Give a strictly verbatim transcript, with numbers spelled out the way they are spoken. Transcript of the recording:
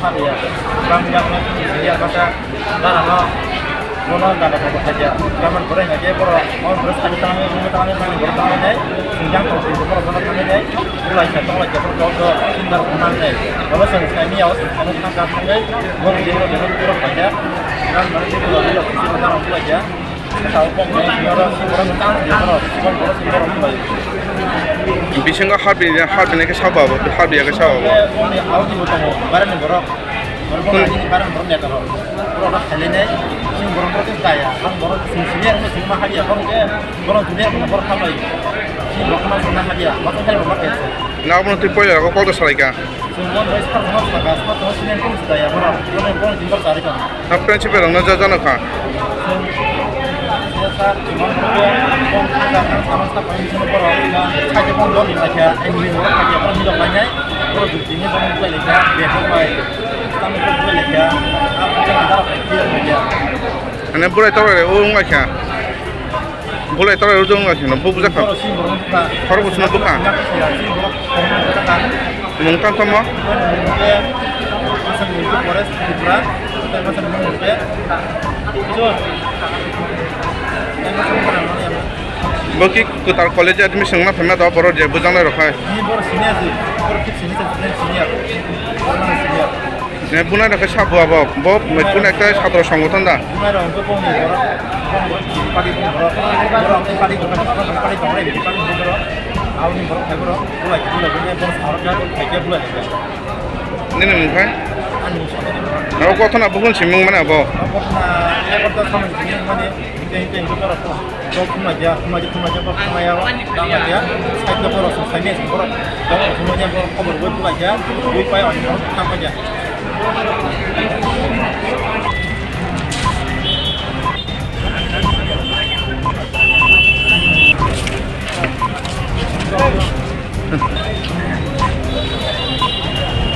Bang yang no, ya, masa, dara no, bono dara ko khaja. Gaman borok hingke borok, mon borok sadi tangai, nungwi tangai, bang borok tangai nai, sinjang tong sing borok bono tangai nai, ulai sa tong lai sa borok dok dok, sindar ko man nai. Bolo sa sai ni aus, ano thang ka thang nai, borok jeng borok borok khaja. Gaman borok jeng borok borok sing borok khaja. Bisingo harbi, harbi nai khe sabo abo, harbi ya khe sabo abo. Na abono twi poila rogo kok da salai ka. Chwng bon bai sar jano saka, sar jano sini kung sida ya, bono, bono, bono jimbar sari kang. Ha, principal rok no ja jano kha. Chwng, chwng, sir, chwng bon kung ja kang, sama sa pai chwng bono, sa je bon dol ni lakha, ai ni bono kha ya, bono ni dol lai nai, bono jukti ni bono bai lakha, be ko bai, sa ni ko bai lakha, a ko ja dara pai khe ya. Ane burai tawai re, o wng lakha. Bulai tara rujung wngkha sino, bo bujak kha. Borok sini borok bwkha. Khorok bwswkno bwkha. Sini borok khoroknwi bwkha. Mung tang tamo? Asal ni forest Tripura, tei asal ni mung tei. Bo ki kwtal college admission wngna phaima do borok je bujak nai rok hai. Ni borok senior ji, borok ki senior, senior, senior. Borok senior. Ne bunai rok khe sabo abo, bo mai kun ekta satro songothon da. Bunai rok hwnkhe bongni borok, bongni party bongni borok, borok hwnkhe party borok, party tongnai bini party bongni borok, aboni borok hai borok, bulai bulai bini borok sarok ya, hai khe bulai lai. Nini mung khai? Ani mung Sotendra. Abo kothona buhun simung mane abo. Abo kothona, abo kothona samung simung mane. Hingke, hingke, hingke borok dol thumlaijak, thumlaijak, thumlaijak, borok thumlaiya, thumlaijak, side o borok song saimanya, borok dol thumlaijak, borok khobor bai thumlaijak, bai pai oni borok thangpaijak.